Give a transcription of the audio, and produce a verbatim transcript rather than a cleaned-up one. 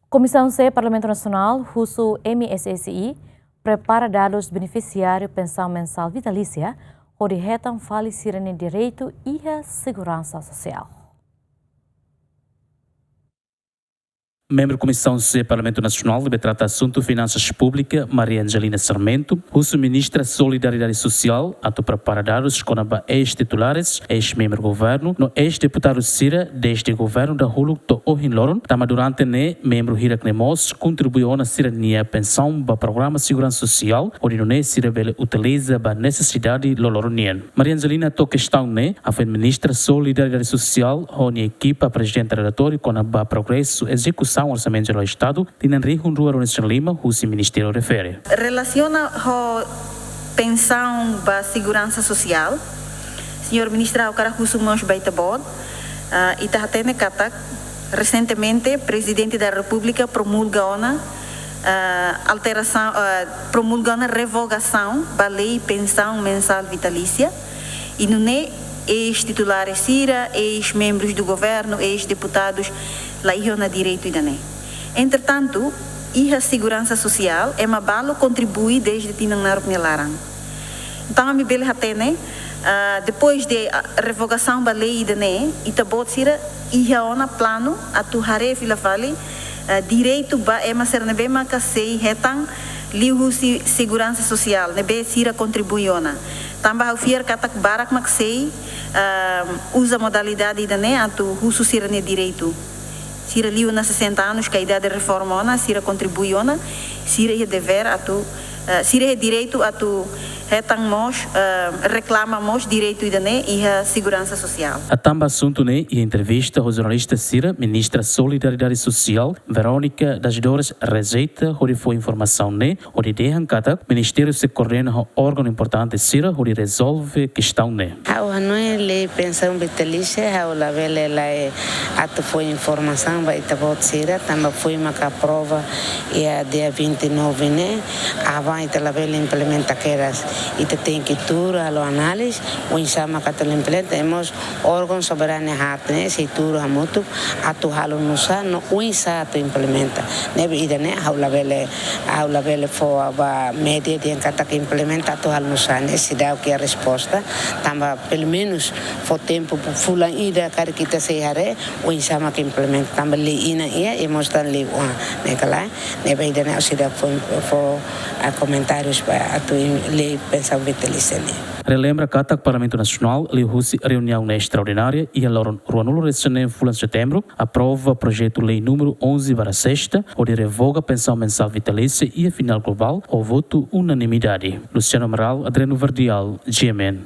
Komisaun C Parlamentu Nasionál husu M S S I prepara dadus benefisiáriu pensaun mensál vitalísia hodi hetan fali sira-nia direitu iha seguransa sosiál. Membru Komisaun C Parlamentu Nasionál ne'ebé trata asuntu finansas públika, Maria Angelina Sarmento, husu Ministra Solidariedade Sosiál atu prepara dadus kona-ba eis-titulares, eis-membru governu no eis-deputadu sira dezde governu dahuluk to'o ohin loron, tanba durante ne'e membru hirak-ne'e mós kontribui ona sira-nia pensaun ba programa seguransa sosiál, hodi nune'e sira bele utiliza ba nesesidade loroloron nian. Maria Angelina to'o kestaun ne'e hafoin Ministra Solidariedade Sosiál ho nia ekipa aprezenta relatóriu kona-ba progresu ezekusaun Orsamentu Jerál Estadu tinan rihun rua ruanulu-resin-lima husi Ministériu refere. Relasiona ho pensaun ba seguransa sosiál, Señór Ministra, ha'u hakarak husu mós ba ita-boot, ah, ita hatene katak resentemente Prezidente da Repúblika promulga ona, ah, alterasaun, ah, promulga ona revogasaun ba lei pensaun mensál vitalísia, i nune'e eis-titulares sira, eis-membrus do governu, eis-deputadus la iha ona direitu ida-ne'e. Entretantu, iha seguransa sosiál, ema balu kontribui dezde tinan naruk nia laran. Entaun, ami bele hatene, ah, depois de, ah, revogasaun ba lei ida-ne'e, ita-boot sira iha ona planu atu haree fila fali, ah, direitu ba ema sira ne'ebé maka sei hetan liuhusi seguransa sosiál, ne'ebé sira kontribui ona. Tanba ha'u fiar katak barak mak sei, ah, uza modalidade ida-ne'e atu husu sira-nia direitu. Sira liu ona sessenta anos, ka idade reforma ona, sira kontribui ona, sira iha devér atu, eh, sira iha direitu atu hetan mós, eh, reklama mós direitu ida-ne'e iha seguransa sosiál. Hatán ba asuntu ne'e iha entrevista ho jornalista sira, Ministra Solidariedade Sosiál, Verónica das Dores, rejeita hodi fó informasaun ne'e, hodi dehan katak ministériu sei koordena ho órgaun importante sira hodi rezolve kestaun ne'e. Ha'u hanoin lei pensaun vitalísia, ha'u labele lai atu fó informasaun ba ita-boot sira, tanba foin maka aprova iha dia vinte e nove ne'e, aban ita labele implementa kedas. Ita tenke tuur halo análize, oinsá maka atu implementa, i mós órgaun soberanu haat ne'e sei tuur hamutuk atu halo nu'usá no oinsá atu implementa. Ne'ebé ida-ne'e ha'u labele, ha'u labele fó ba média dehan katak implementa atu halo nu'usá, ne'e seidauk iha resposta, tanba pelumenus fó tempu fulan ida karik ita sei haree oinsá maka implementa, tanba lei inan iha, i mós tan lei oan, ne'e ka lae, ne'ebé ida-ne'e ha'u seidauk fó, fó, ah, komentárius ba atu lei pensaun vitalísia ne'e. Relembra katak Parlamentu Nasionál liuhusi reuniaun estraordinária iha loron ruanulu-resin-neen fulan Setembru aprova projetu lei númeru onze barra sexta, hodi revoga pensaun mensál vitalísia iha final globál ho votu unanimidade. Luciano Amaral, Adriano Verdial, G M N.